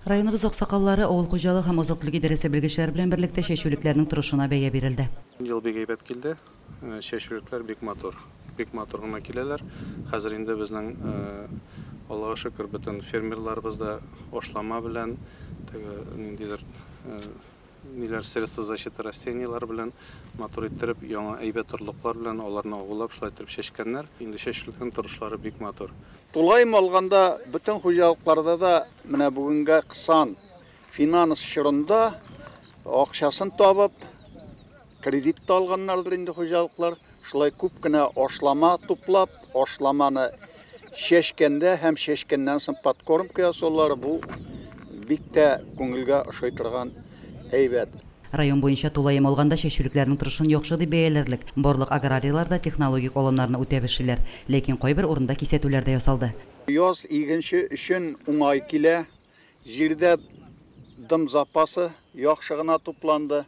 Районыбыз аксакаллары, авыл хуҗалыгы һәм азык-төлек идарәсе белгечләре белән берлектә чәчүлекләрнең торышына бәя бирелде. Ел бик әйбәт килде. Чәчүлекләр бик матур. Бик матур гына киләләр. Хәзер инде безнең, Аллага шөкер, бөтен фермерларыбыз да ашлама белән, теге ниндидер ниләр, средства защиты растениелар белән матур иттереп, яңа әйбәт орлыклар белән аларны агулап, шулай иттереп чәчкәннәр. Инде чәчүлекнең торышлары бик матур. Тулаем алганда, бөтен хуҗалыкларда да менә бүгенге кысан финанс чорында акчасын табып, кредит та алганнардыр инде хуҗалыклар. Шулай күп кенә ашлама туплап, ашламаны чәчкәндә һәм чәчкәннән соң подкормка ясаулары бу бик тә күңелгә ошый торган әйбәт. Район буенча тулаем алганда чәчүлекләрнең торышын яхшы дип бәяләрлек. Барлык аграрийлар да технологик алымнарны үтәп эшлиләр. Ләкин кайбер урында кисәтүләр дә ясалды. Яз игенче өчен уңай килә. Җирдә дым запасы яхшы гына тупланды.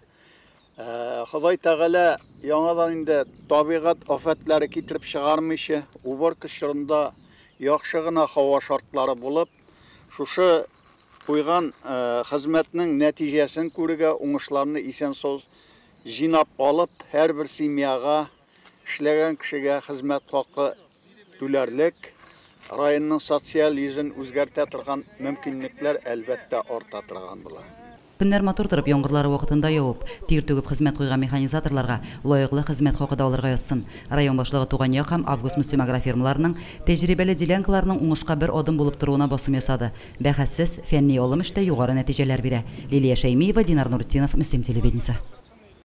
Ходай Тәгалә яңадан инде табигать афәтләре китереп чыгармыйча, уборка чорында яхшы гына һава шартлары булып, шушы куйган хезмәтнең нәтиҗәсен күрергә, уңышларны исән-сау җыйнап алып, һәрбер семьяга, эшләгән кешегә хезмәт хакы түләрлек, районның социаль йөзен үзгәртә торган мөмкинлекләр әлбәттә арта торган була. Көннәр матур торып, яңгырлары вакытында явып, тир түгеп хезмәт куйган механизаторларга лаеклы хезмәт хакы да алырга язсын. Район башлыгы Туган як һәм Август-Мөслим агрофирмаларының тәҗрибәле делянкаларының уңышка бер адым булып торуына басым ясады. Бәхәссез, фәнни алым эштә югары нәтиҗәләр бирә. Лилия Шәймиева, Динар Нуртдинов, Мөслим телевидениесе.